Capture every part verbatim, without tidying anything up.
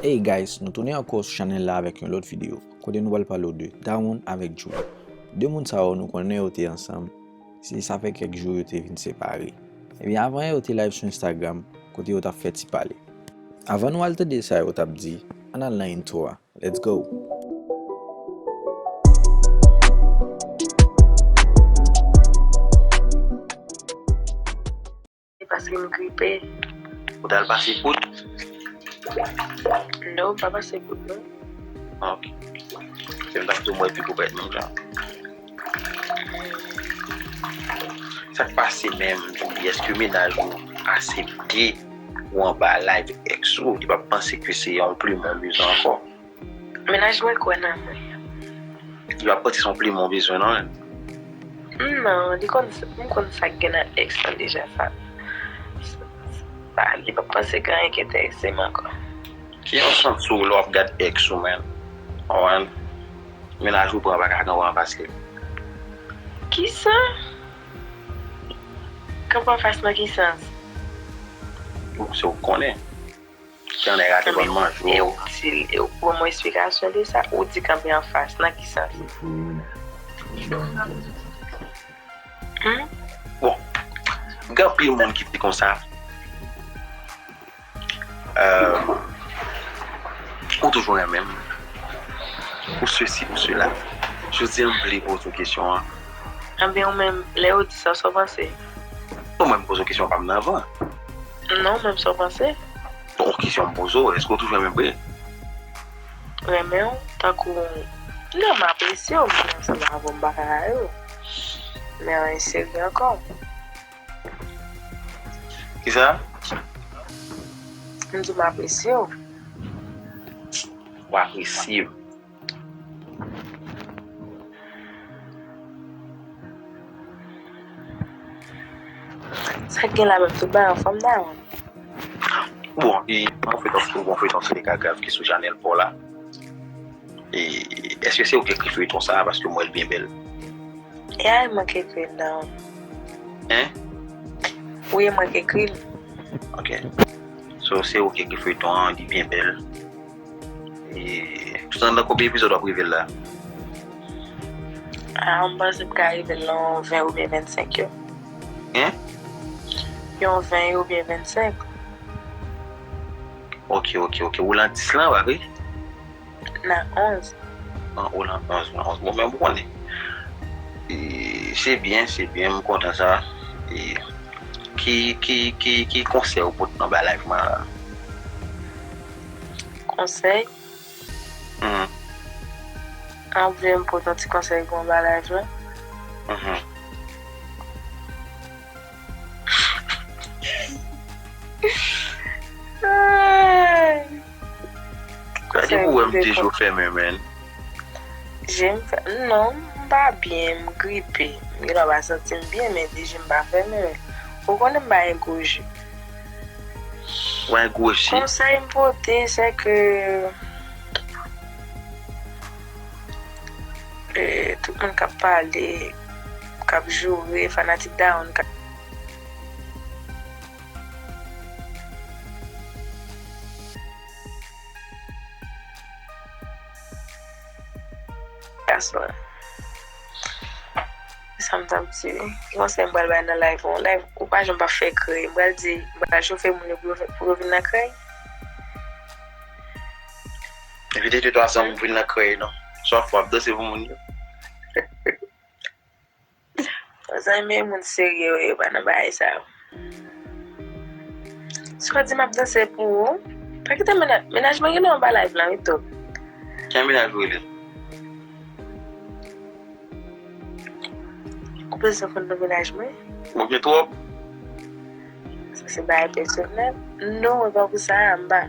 Hey guys, nou tounen ankò sou chanèl la avèk yon lòt videyo, kote nou pral pale w de Dawonn avèk Djouly. De moun sa yo nou konnen yo te ansanm, se sa fè kèk jou yo te vin separe. Ebyen, avan yè yo te live sou Instagram, kote yo t ap fè ti pale. Avan nou al tande sa yo t ap di, ann al nan intro a. Let's go! Se paske m gripe. Ou t al pase gout? Non, m pa pase gout, non. Ah, ok. Se m t ap di w mwen epi gout menm jan. Sa k pase menm, Djouly? Èske mennaj ou aksepte ou anba live ex ou? Li p ap panse ke se yon plimen w bezwen ankò? Mennaj mwen kwè nan mwen. Li p ap panse se yon plimen w bezwen, non, menm? Non, li konn, m konn sa k gen nan ex lan deja, sa. Sa, li p ap panse gen anyen ki enterese m ankò. Ki yon sans ou lè w ap gad ex ou, menm? Ou konprann? Mennaj ou pran pa ka gen ou anfas li. Kisa? Kanpe anfas nan ki sans? Bon, se ou k konnen. Jan nèg la te konn manje w. E ou di l, e ou ban mwen esplikasyon de sa, ou di kanpe anfas, nan ki sans? Hmm? Bon, gen anpil moun ki di konsa, euh, ou toujou renmen m, ou sesi, ou sela. Jodi a, m vle poze w kesyon an. Ebyen, ou menm, lè yo di sa, sa w panse? Ou menm poze w kesyon pa m nan avan. Non, ou menm sa w panse? Bon, kesyon m poze w, èske w toujou renmen m vre? Renmen w, tankou, non, m apresye w, men ansanm avè w, m pa ka rayi w. Men anyen serye ankò. Kisa? M di m apresye w. W apresye m. Sa k gen la menm, tout bagay anfòm, Dawonn? Bon, e, mwen feyton, mwen feyton se de ka grav ki sou chanèl pa w la. E, èske se ou ki ekri feyton sa a? Paske m wè l byen bèl. E a, e mwen ki ekri l, Dawonn. Hein? Wi, e mwen ki ekri l. Ok. So, se ou ki ekri feyton an, li byen bèl. E, tout an nan konbyen epizòd w ap rive l la? Ah, m panse m ka rive l nan ven oubyen vennsenk yo. Hein? Yon ven yo oubyen vennsenk. Ok, ok, ok. Ou lan dis lan, pa vre? Nan onz. An, ou lan onz, lan onz. Bon, men ou konnen. E, se byen, se byen, m kontan sa. E, ki, ki, ki, ki konsèy ou pot nan bay live mwen la? Konsèy? Mhm. An, ou vle m pot yon ti konsèy pou anba live la? Mhm. Ay. Gade pou wè m te je w fèmen, man. Je m fè, non, m pa byen, m gripe. M gentan pa santi m byen, men de je m pa fèmen. Ou konnen m pa gen gwo je. Ou pa gen gwo je? Konsèy m pote, se ke, e, tout moun k ap pale, k ap joure, fanatik Dawonn k ap Gason. Sa m t ap di wi. Ki konsèy m pral bay nan live ou? Live ou pa janm pa fè krèy. M pral di, m pral chofe moun yo pou yo fè, pou yo vin nan krèy. Envite de twa zanmi pou vin nan krèy non. Swa fò ap danse pou moun yo. Zanmi, men moun serye yo ye, yo pa nan bagay sa yo. Si w di m ap danse pou ou, pa kite mennaj, mennaj mwen genlè anba live lan wi, Top. Ki mennaj ou rele? Ou bezwen konn non mennaj mwen? Ou gen twòp? Sa se bagay pèsonèl. Non, e pa pou sa, m pa,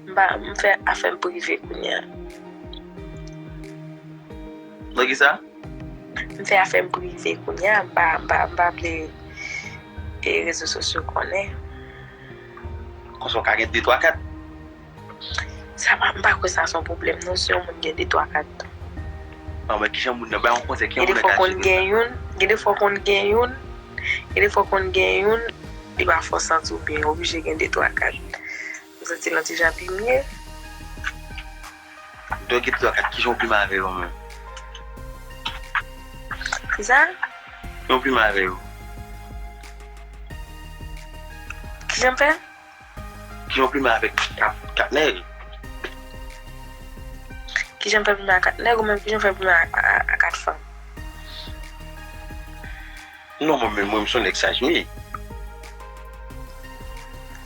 m pa, m fè afè m prive kounye a. Nan ki sa? M fè afè m prive kounye a, m pa, m pa, m pa vle, e, rezo sosyo konnen. Konsa w ka gen de twa kat? Sa pa, m pa kwè sa se yon pwoblèm non, si yon moun gen de twa kat. Non, men kijan moun nan, bay yon konsèy, kijan moun nan ka jere sa? Gen de fwa w konn gen youn, gen de fwa w konn gen youn, gen de fwa w konn gen youn, li pa fè w santi w byen, oblije gen de twa kat. M santi l yon ti jan pi mye. Dòk gen twa kat, kijan w plimen avè yo menm? Kisa? Kijan w plimen avè yo? Kijan m fè? Kijan w plimen avèk kat, kat nèg? Kijan m fè plimen a kat nèg ou menm kijan m fè plimen a, a, a kat fanm? Non, mwen menm, mwen, m se yon nèg saj m ye.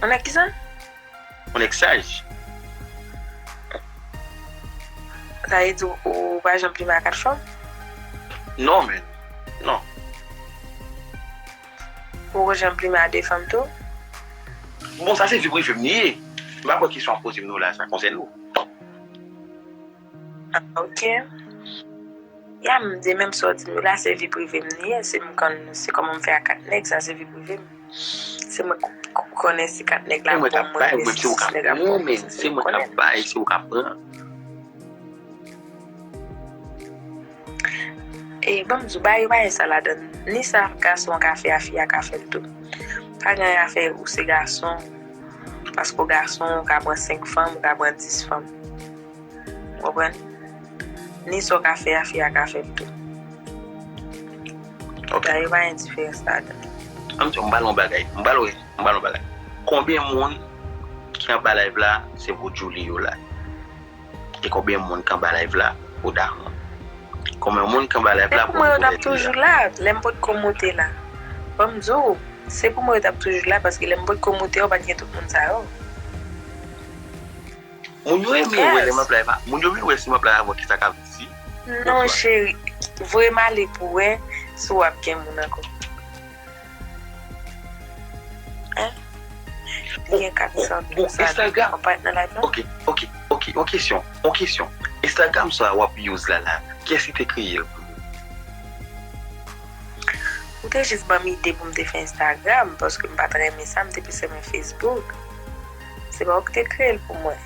Yon nèg kisa? Yon nèg saj. Sa vle di ou, ou pa janm plimen a kat fanm? Non, men. Non. Ou poko janm plimen a de fanm tou? Bon, sa se vi prive m li ye. M pa kwè kesyon w ap poze m nou la, sa konsène ou. Ah, ok. Ya, m di menm sa w di m yo la, se vi prive m li ye. Se m konn, se kòman m fè a kat nèg, sa se vi prive m. Se mwen k, k, konnen si kat nèg la ap bon mwen, si sis nèg ap bon mwen, se mwen ki konnen. Se mwen k ap bay, se ou k ap pran. E ban m di w, bagay yo pa gen sa ladan l. Ni sa gason an ka fè a, fi a ka fè l tou. Pa gen anyen a fè ou se gason, paske w gason, ou ka pran senk fanm, ou ka pran dis fanm. Ou konprann? Ni sa w ka fè a, fi a ka fè l tou. Ok. Bagay yo pa gen diferans ladan l. An m di w, m pale yon bagay. M pale, m pale yon bagay. Konbyen moun ki anba live la, se pou Djouly yo la? E konbyen moun k anba live la pou Dahon? Konbyen moun k anba live la pou Nicolette? Se pou mwen yo t ap toujou la, lè m potko moute la. Ban m di w, se pou mwen yo t ap toujou la, paske lè m potko moute yo, pa t gen tout moun sa yo. Moun yo renmen wè lè m ap live la. Moun yo renmen wè si m ap live avè w, kisa k ap di. Non, cheri, voye m ale pou wè si w ap gen moun ankò. Hein? Li gen kat san mil sa, ou pa nan live la? Ok, ok, ok, yon kesyon, yon kesyon. Instagram sa w ap use la la, kiyès ki te kreye l pou ou? Ou te jis ban m ide pou m te fè Instagram, paske m pa t renmen sa, m te plis renmen Facebook. Se pa ou ki te kreye l pou mwen.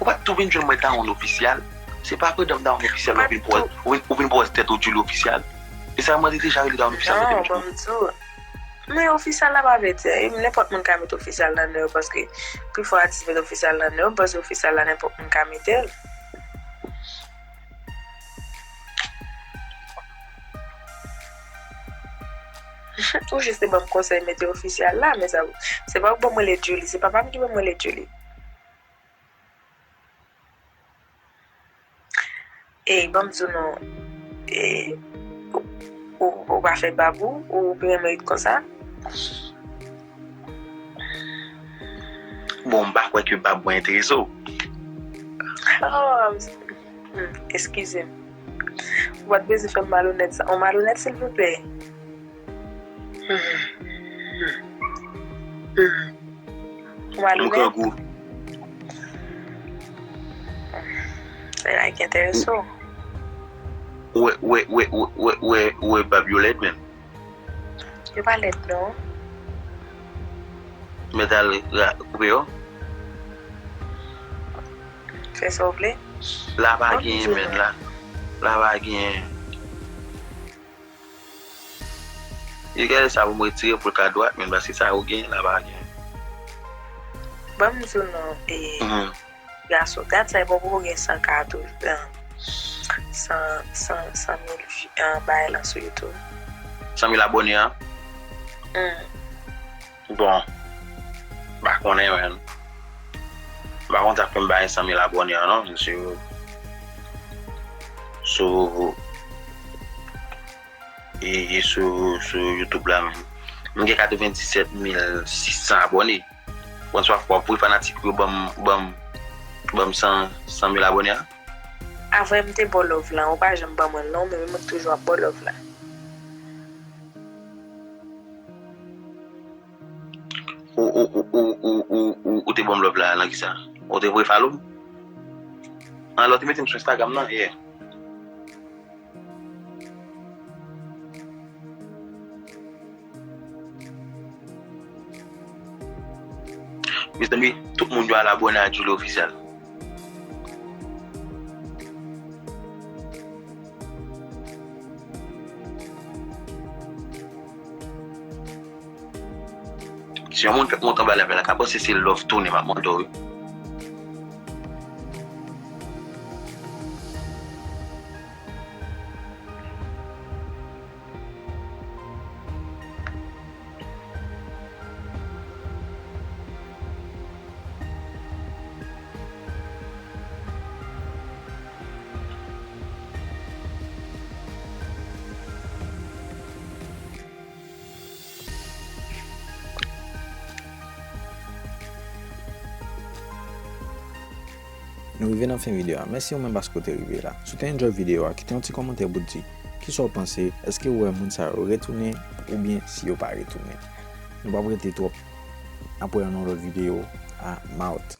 Ou pa tou vin jwenn mwen Dahon Official? Se pa vre, Dahon Official ou vin pòz, ou vin, ou vin pòz tèt ou Djouly Official? E sa mwen te deja rele Dahon Official, mwen te vin jwenn. Non, ban m di w. Men Official la pa vle di anyen, nenpòt moun ka met Official nan non yo, paske pifò atis met Official nan non yo, m panse Official la nenpòt moun ka mete l. Ou jis te ban m konsèy mete Official la, men sa, se pa ou k ban m rele Djouly, se papa m ki ban m rele Djouly. Ey, ban m di w non, e, ou, ou, ou pa fè bab ou, ou pi renmen ret konsa. Bon, m pa kwè ke bab mwen enterese w. Oh, hmm, eskize m. Ou pa t bezwen fè m malonèt sa. On malonèt, silvouplè. Hmm, hmm, hmm. Ou malonèt. M grangou. Se la ki enterese w. Ou wè, ou wè, ou wè, ou wè, ou wè, ou wè bab yo lèd menm. Yo pa lèd non. Mèt al ra-, koupe yo. Fè sa w vle. La pa genyen menm la. La pa genyen. Yo gade sa pou m retire pou l ka dwat menm, paske sa yo genyen la pa genyen. Ban m di w non, e, gason, dat sa e poko gen san ka tou, san, san, san mil, bagay lan sou YouTube. San mil abòne an? Hmm. Bon, m pa konnen, men. M pa konn sa k fè m pa gen san mil abòne an, non, sou, sou, e, e sou, sou YouTube la, men. M gen katrevenndisèt mil sis san abòne. Bon, swa fwa pou fanatik yo ban m, ban m, ban m san, san mil abòne a. Avè m te ba w love lan, ou pa janm ban mwen l non, men mwen toujou ap ba w love la. Ou, ou, ou te ban m love la nan kisa? Ou te voye follow m? An, lè w te mete m sou Instagram nan, yeah. Mezanmi, tout moun yo al abòne a Djouly Official. Si yon moun fèk monte anba live la, ka panse se love tounen m ap montre w wi. Nou rive nan fen videyo a. Mèsi ou menm paske w te rive la. Si w te enjoy videyo a, kite yon ti kòmantè pou w di kisa w panse, èske w wè moun sa yo retounen oubyen si yo pa retounen. Nou p ap rete twòp. N ap wè nan yon lòt videyo. I'm out.